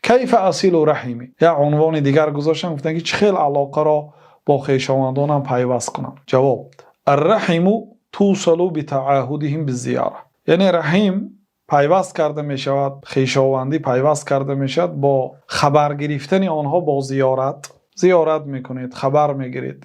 كيف أصل رحمي. Як унвони дигар гузоштанд, гуфтанд, ки чӣ хел алоқаро бо хешовандонам пайваст кунам. Ҷавоб: الرحم توصل بتعاهدهم بالزيارة. Яъне раҳим пайваст карда мешавад, хешовандӣ пайваст карда мешавад бо хабар гирифтани онҳо бо зиёрат. Зиёрат мекунед, хабар мегиред.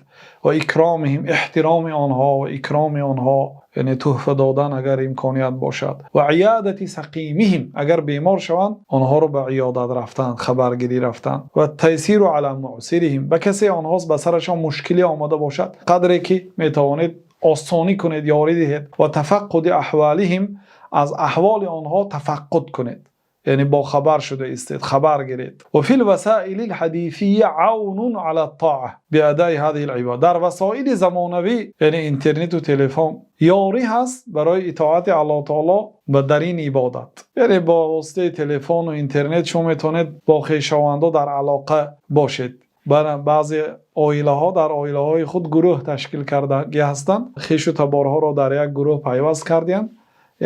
وإكرامهم, эҳтироми онҳо ва икроми онҳо, яъне туҳфа додан, агар имконият бошад. وعيادة سقيمهم, агар бемор шаванд, онҳоро ба иёдат рафтан, хабаргирӣ рафтан. والتيسير على معسرهم, ба касе онҳост, ба сарашон мушкиле омада бошад, қадре ки метавонед, осонӣ кунед, ёрӣ диҳед. وتفقد أحوالهم, аз аҳволи онҳо тафаққуд кунед, яъне бохабар шуда истед, хабар гиред. وفي الوسائل الحديثة عون على الطاعة بأداء هذه العبادة. Дар васоили замонавӣ, яъне интернету телефон, ёрӣ ҳаст барои итоати Аллоҳ таоло ва дар ин ибодат. Яъне бо воситаи телефону интернет шумо метавонед бо хешовандо дар алоқа бошед. Баъзе оилаҳо дар оилаҳои худ гурӯҳ ташкил кардагӣ ҳастанд, хешу таборҳоро дар як гурӯҳ пайваст кардиянд.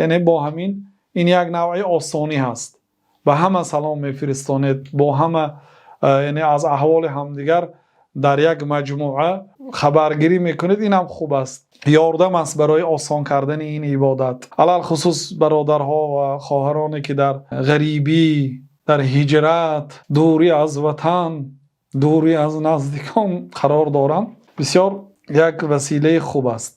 Яъне бо ҳамин ин як навъи осонӣ ҳаст, ба ҳама салом мефиристонед, бо ҳама, яъне аз аҳволи ҳамдигар дар як маҷмӯа хабаргирӣ мекунед. Ин ҳам хуб аст, ёрдам аст барои осон кардани ин ибодат. Алалхусус бародарҳо ва хоҳароне, ки дар ғарибӣ, дар ҳиҷрат, дурӣ аз ватан, дурӣ аз наздикон қарор доранд, бисёр як василаи хуб аст.